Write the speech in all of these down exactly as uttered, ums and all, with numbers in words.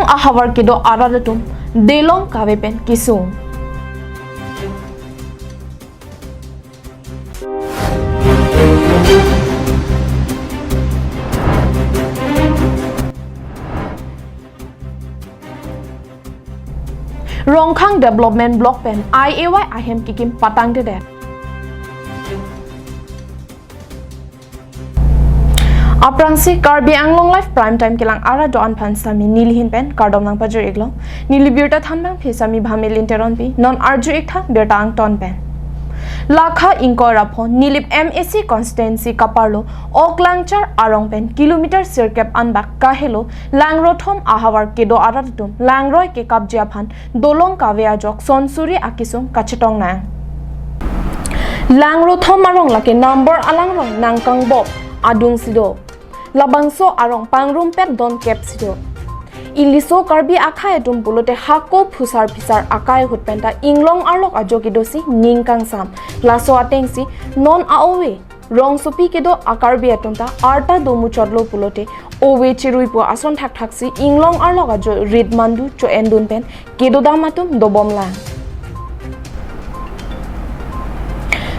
ahavar kedo arat atum dolong kave pen kesung. Rongkhang Development Block pen I A Y ahem kekim patangtedet. Aphrangsi Karbi Anglong Live Prime Time kelang arat do-an aphan sitame neli ahin pen kardom nangpajir-iklo. Neli birta thanbang phi sitame Bhamilin Teronpi, non arju-ik tha birta angton pen. Lakha ingkoi ra pho Nilip M A C constituency kaparlo Oklangchar arong pen kilometer sirkep anbak kahelo Langrothom ahavar kedo arat atum langroi kekapji aphan dolong kave ajok sonsuri akesung kachetong nang. Langrothom arong lake number alangroi nangkangbop adungsi do. Labangso arong pangrumpet donkep si do. Iliso Karbi akhei atum pulote hako phusar phisar akai ahut penta inglong arlok ajo kedosi ning kangsam. Laso atengsi non a-ove rongsopi kedo a-Karbi atum ta arta domuchotlo pulote ove cherui pu ason thakthaksi inglong arlok ajo rit mandu cho-endun pen kedodam atum dobomlang.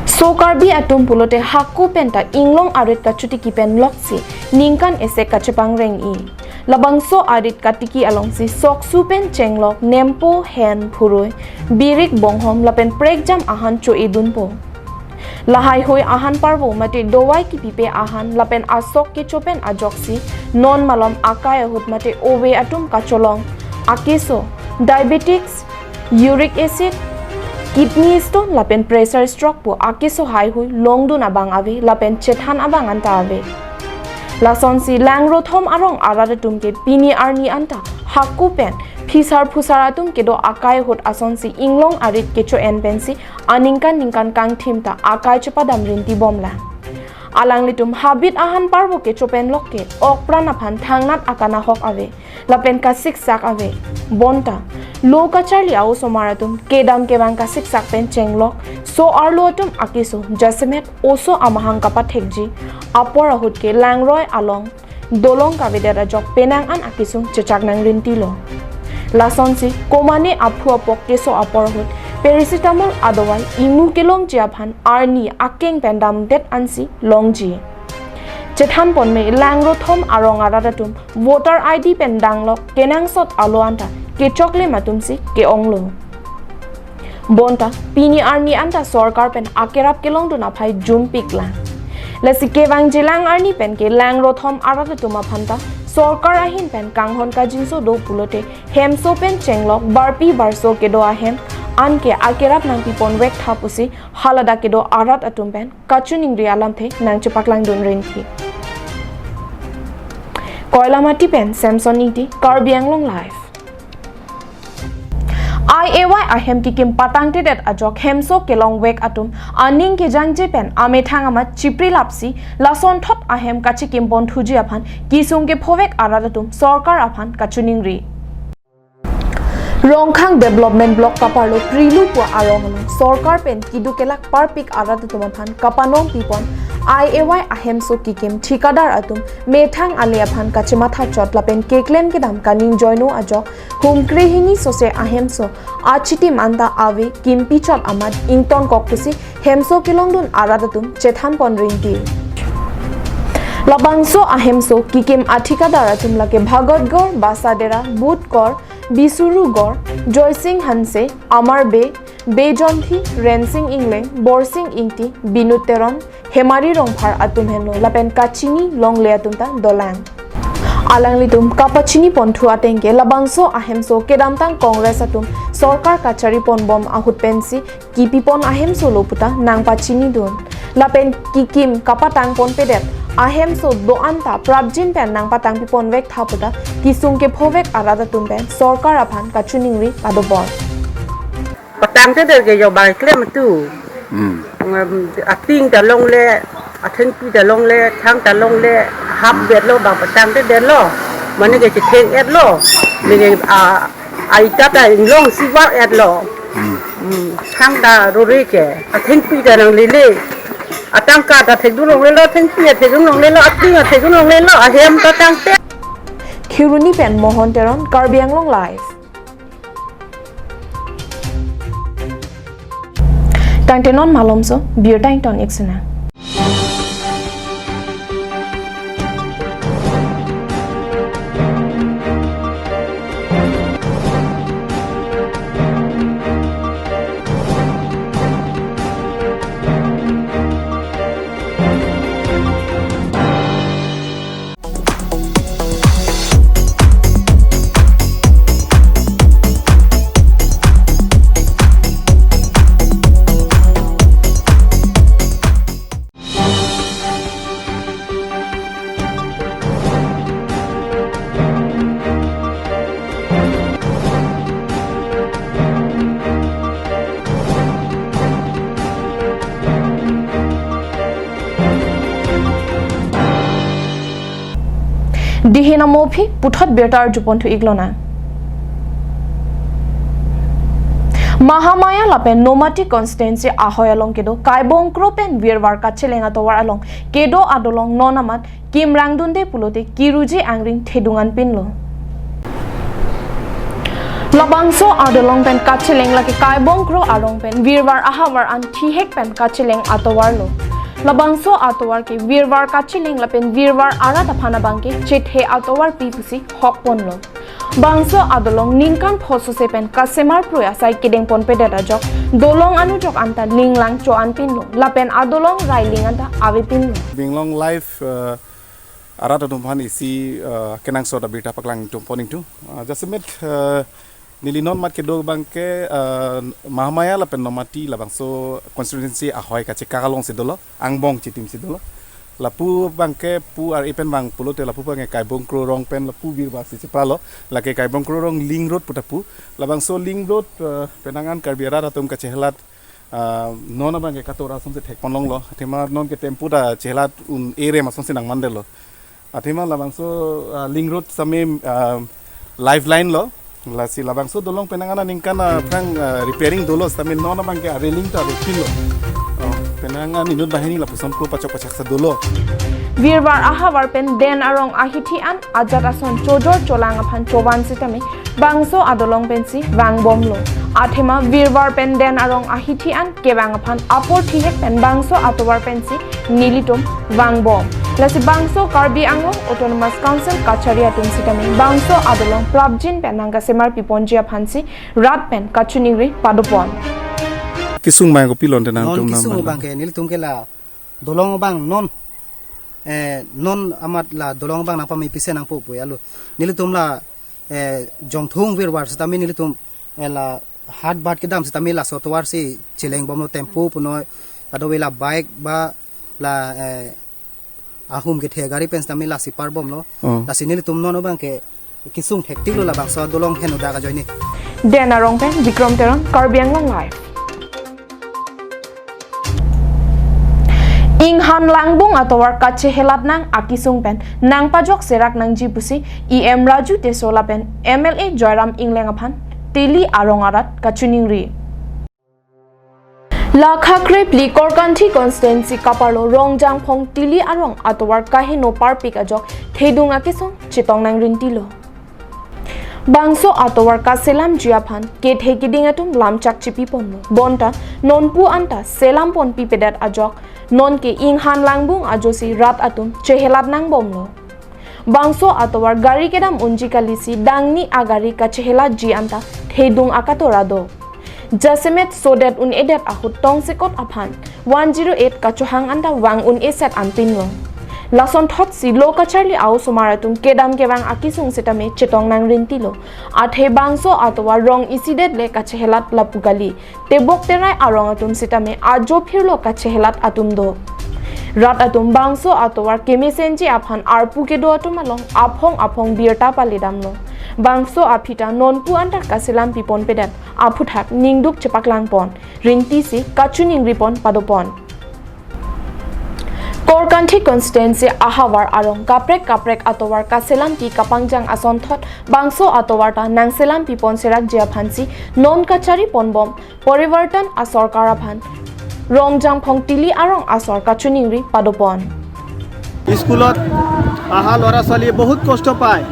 So Karbi atum pulote hako penta inglong arit kachotiki pen loksi ningkan isi kachepangreng-i. Labangso arit katiki alongsi soksu pen chenglok nempo, hen, phurui, birik, bonghom lapen prekjam ahan cho-edunpo. Lahaihui ahan parvo mate dovai kipipe ahan lapen asok kecho pen ajoksi non malom akai ahut mate ove atum kacholong akeso, diabetics, uric acid, kidney stone lapen pressure stroke pu akeso haihui longdun abang ave lapen chethan abang anta ave. Lasonsi Langrothom arong arat atum ke pini arni anta hako pen phisar phusar atum kedo akai ahut asonsi inglong arit kecho-en pensi aningkan ningkan kangthim ta akai chepadam rintibomlang. Alanglitum habit ahan parvo kecho pen lokke okpran aphan thangnat akanahok ave lapen kasiksak ave. Bonta lo kacharli a-osomar atum kedam kevang kasiksak pen chenglok so arlo atum akeso jasemet oso amahang kapathekji apor ahut ke langroi along dolong kavedet ajok penang an akesung chechak nangrintilo. Lasonsi komane aphu apok keso apor ahut paracetamol adovai imu kelongji aphan arni akeng pen damdet ansi longji. Chethanpon me Langrothom arong arat atum voter I D pen danglok kenangsot alo anta kechoklim atumsi ke-onglo. Bonta pini arni anta sorkar pen akerap kelongdun aphai jumpiklang. Lasi kevangjilang arni pen ke Langrothom arat atum aphanta sorkar ahin pen kanghon kajinso do pulote hemso pen chenglok barpi barso kedo ahem anke akerap nangpiponvek tha pusi haladak kedo arat atum pen kachiningri alamthe nangchepaklangdun rinti. Koilamati pen Samson Ingti, Karbi Anglong Live. I A Y ahem kekim patangtedet ajok hemso kelongvek atum aning kejangje pen amethang amat chipri lapsi lasonthot ahem kachekimpon thuji aphan kesung kephovek arat atum sorkar aphan kachiningri. Rongkhang Development Block kaparlo Prilu pu arong along sorkar pen keduk kelak parpik arat atum aphan kapanong pipon I A Y ahemso kekim thikadar atum methang ale aphan kachematha chot lapen keklem kedam kaning joino ajok humkre hini sose ahemso achitim anta ave kimpi chot amat ingtonkok pusi hemso kelongdun arat atum chethanpon rinti. Labangso ahemso kekim athikadar atum lake Bhagatgarh, Basadera, Budhgarh, Bisurugarh, Joysing Hanse, Amar Bey, Bey Jonthi, Rensing Ingleng, Borsing Ingti, Binu Teron, Hemari Rongphar atum henlo lapen kachini longle atum ta dolang. Alanglitum kapachiniponthu ateng ke labangso ahemso kedamtang Congress atum sorkar kachariponbom ahut pensi kipipon ahemso lo puta nangpachinidun. Lapen kekim kapatangponpedet ahemso do-an ta prapjin pen nangpatangpiponvek tha puta kesung kephovek arat atum pen sorkar aphan kachiningri padobor. Patangtedet ke jo bang klem tu. Hmm. Ngam ating ta longle, athengpi ta longle, thang ta longle, hap bet lo bang patangtedetlo. Mane ke chetheng-etlo. Mane ke a, a ita ta inglong siwak-etlo. Hmm. Hmm. Thang ta rore ke, athengpi ta nanglele. Atangka ta thekdun longlelo, athengpi ta thekdun longlelo, ating ta thekdun longlelo, ahem ta tangte. Kheroni pen Mohon Teron, Karbi Anglong Live. Tangte non malomso, birta ington ik sena. Dihin amo aphi puthot birta arjupon thu ik lonang. Mahamaya lapen Nomati constituency ahoi along kedo Kaibongkro pen virvar kacheleng atovar along kedo adolong non amat kimrang dunde pulote kiruji angring thedung anpinlo. Labangso adolong pen kacheleng lake Kaibongkro arong pen virvar ahavar an thihek pen kacheleng atovarlo. Labangso atovar ke virvar kacheleng lapen virvar arat aphan abang ke chethe atovarpi pusi hokponlo. Bangso adolong ningkan phosose pen kasemar prui asai kedengponpedet ajok dolong anujok anta linglang cho anpinlo lapen adolong railing anta avepinlo. Karbi Anglong Live, eh, arat atum aphan isi, eh, kenangsot abirta paklang ingtumpon ingtung. Eh, jasemet, eh, neli non amat kedo abang ke, eh, Mahamaya lapen Nomati labangso constituency ahoi kachekak alongsi dolo, angbong chitimsi dolo. Lapu abang ke pu ar-e pen vang pulote lapu abang ke Kaibongkro rong pen lapu virvar si chepralo. Lake Kaibongkro rong link road puta pu. Labangso link road, eh, penang an Karbi arat atum kachehelat, ah, non abang ke katora asonsi thekponlonglo. Athema non ke tempo ta chehelat un-e rem asonsi nangmandetlo. Athema labangso, ah, link road sitame, ah, lifeline lo. Lasi labangso dolong penang an aningkan, ah, aphrang, ah, repairing dolo sitame non abang ke railing ta avepinlo. Oh, penang an inut banghini lapuson ko pachok pachak sa dolo. Virvar ahavar pen den arong ahithi an ajat ason chojor cholang aphan chovan sitame bangso adolong pensi vangbomlo. Athema virvar pen den arong ahithi an kevang aphan apor thihek pen bangso atovar pensi nelitum vangbom. Lasi bangso Karbi Anglong Autonomous Council kachari atum sitame bangso adolong prapjin pen nangkasemar piponji aphansi rat pen kachiningri padopon. Kesung abang kopilo ante nangtum non kesung nang abang ke nelitum ke la dolong abang non, eh, non amat la dolong abang nangpame pise nangpo pu alo. Nelitum la, eh, Jongthung virvar sitame nelitum, eh, la hat bat kedam sitame laso tovar si chelengbomlo, tempo punoi, kadokave la bike ba la, eh, ahum kethe gari pen sitame lasi parbomlo. Oh. Lasi nelitum non abang ke kesung thektiklo labangso dolong henodak ajoine. Den arong pen Bikrom Teron, Karbi Anglong Live. Inghan langbung atovar kachehelat nang akesung pen nangpajok serak nangji pusi E M Raju Tisso lapen M L A Joyram Engleng aphan Tili arong arat kachiningri. Lakha krephli Korkanthi constituency kaparlo Rongjangphong Tili arong atovar kaheno parpik ajok thedung akesung chetong nangrintilo. Bangso atovar kaselamji aphan kethe keding atum lamchak chipiponlo. Bonta nonpu anta selamponpipedet ajok nonke inghan langbung ajosi rat atum chehelat nangbomlo. Bangso atovar gari kedam unji kalisi dangni agari kachehelatji anta thedung akatora do. Jasemet sodet un-edet ahut tongsekot aphan one zero eight kachohang anta vang un-eset anpinlo. Lasonthotsi lo kacharli a-osomar atum kedam kevang akesung sitame chetong nangrintilo. Athe bangso atovar rong isidet le kachehelat lapu kali. Tebok terai arong atum sitame ajo phirlo kachehelat atum do. Rat atum bangso atovar kemesenji aphan arpu kedo atum along aphong aphong birta paledamlo. Bangso aphi ta nonpu anta kaselampiponpedet aphuthak ningduk chepaklangpon, rintisi kachiningripon padopon. Korkanthi constituency ahavar arong kaprek kaprek atovar kaselampi kapangjang asonthot bangso atovar ta nangselampiponserakji aphansi non kachariponbom Porivartan asorkar aphan Rongjangphong Tili arong asor kachiningri padopon. স্কুলত অহা ল'ৰা ছোৱালীয়ে বহুত কষ্ট পায়।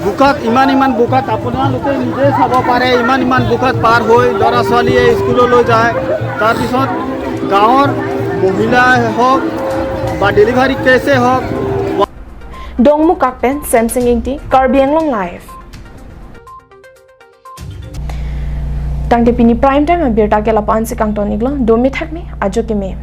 বোকাত, ইমান ইমান বোকাত আপোনালোকে নিজে চাব পাৰে, ইমান ইমান বোকাত পাৰ হৈ ল'ৰা ছোৱালীয়ে স্কুললৈ যায়। তাৰপিছত গাঁৱৰ মহিলাই হওক বা ডেলিভাৰী কেছে হওক, Dongmukak pen Semsing Ingti, Karbi Anglong Live. Tangte pini prime time abirta ke lapu-an si kangton-iklo, dome thakme, ajo keme.